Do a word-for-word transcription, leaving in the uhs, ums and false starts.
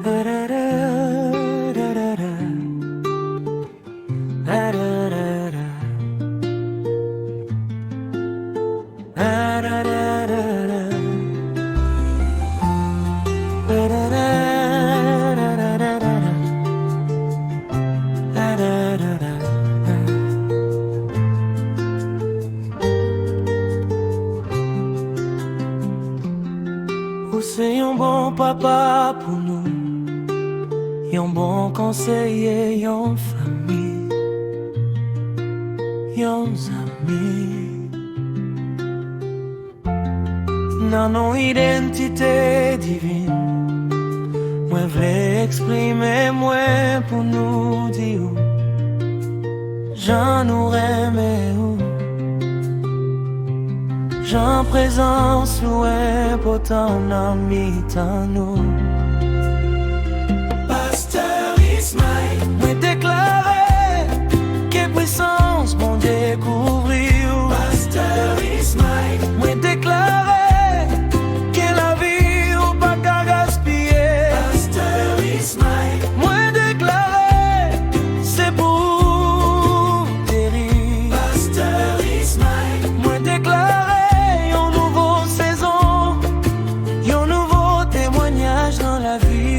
Ou se yon bon papa pou nou, yon bon konseye, yon fanmi, yon zanmi. Nan non identite divin, mwen vle eksprime mwen pou nou di ou jan nou renmen ou, jan prezans ou enpòtan nan mitan nou. Pastè Ismaël, mwen deklare ke pwisans Bondye kouvri w. Pastè Ismaël, mwen deklare ke lavi w pa ka gaspiye. Pastè Ismaël, mwen deklare se pou ou geri. Pastè Ismaël, mwen deklare yon nouvo sezon, yon nouvo temwanyaj nan lavi